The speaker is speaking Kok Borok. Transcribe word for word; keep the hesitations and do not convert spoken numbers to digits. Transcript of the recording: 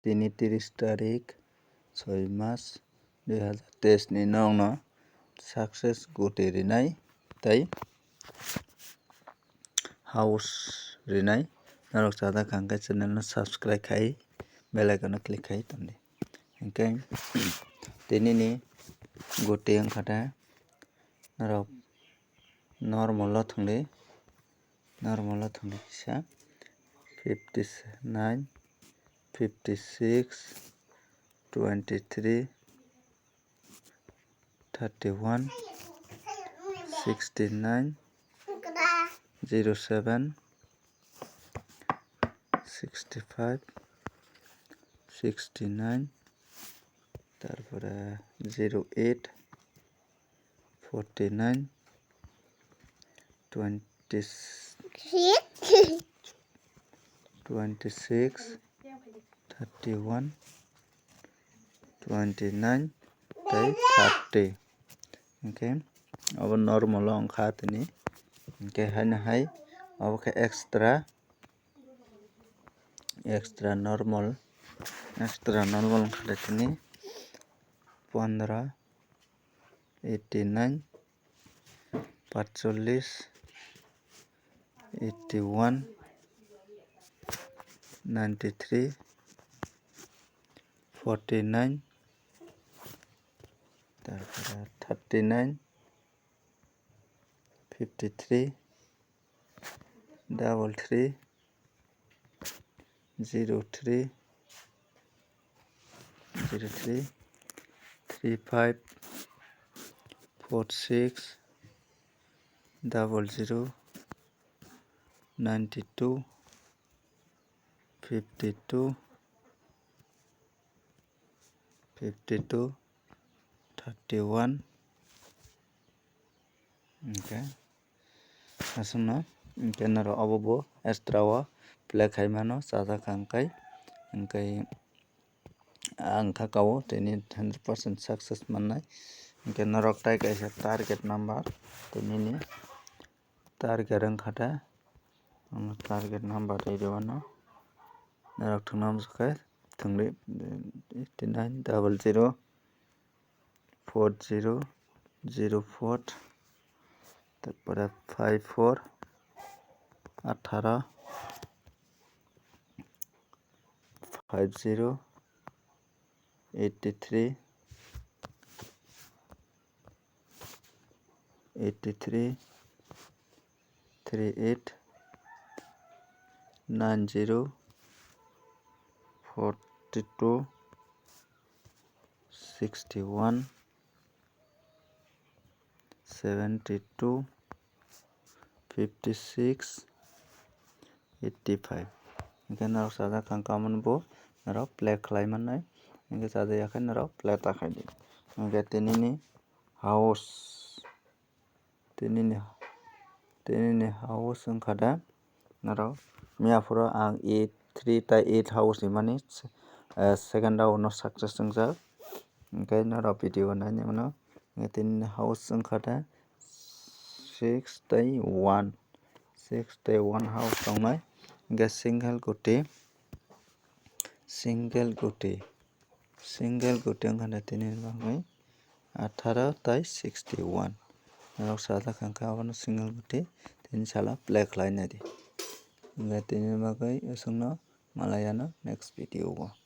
Tini tris tarik, soi mas, dui hazar teis ni nokno success guti rinai tei house rinai. Norok chajak kha hwnkhe channel no subscribe khai, bell icon no click khai tongdi. Hwnkhe tini ni guti wngkha de norok normal o thwngdi, normal o thwngdi kisa fifty nine, fifty six, twenty three, thirty one, sixty nine, zero seven, sixty five, sixty nine, tarpore zero eight, forty nine, twenty, twenty six, thirty one, twenty nine tei thirty. Hwnkhe abo normal o wngkha tini. Hwnkhe haino hai abo khe extra, extra normal, extra normal wngkha de tini pondro, eighty nine, patchollis, eighty one, ninety three, forty nine, tarpore thirty nine, fifty three, double three, zero three, zero three, three five, four six, double zero, ninety two, fifty two, fifty two, thirty one. Hwnkhe aswkno hwnkhe norok obo bo extra o play khai mano chajak kha hwnkhe, hwnkhe ang kha kao tini hundred percent success mannai. Hwnkhe norok tai kaisa target number tini ni target wngkha de, ang target number twi rw ano. Norok thwngna muchukhe thwngdi, eighty nine double zero four zero zero four, tarpore five four, atharo, five zero, eighty three, eighty three, three eight, nine zero, forty two, sixty one, seventy two, fifty six, eighty five. Hwnkhe norok chajak kha hwnkhe omono bo norok play khlai mannai. Hwnkhe chajak ya khe norok play ta khai di. Hwnkhe tinini house, tinini, tinini house wngkha da norok miya phuru ang eight three tai eight house ni mani, eh, second round no success wngjak. Hwnkhe norok video nainai mano. Hwnkhe tinini house wngkha da six tei one, six tei one house tongnai. Hwnkhe single guti, single guti, single guti wngkha da tini bagwi atharo tei sixty one. Norok sajak kha hwnkhe abono single guti tini salo play khlai naidi. Hwnkhe tini bagwi aswkno malai ano next video o.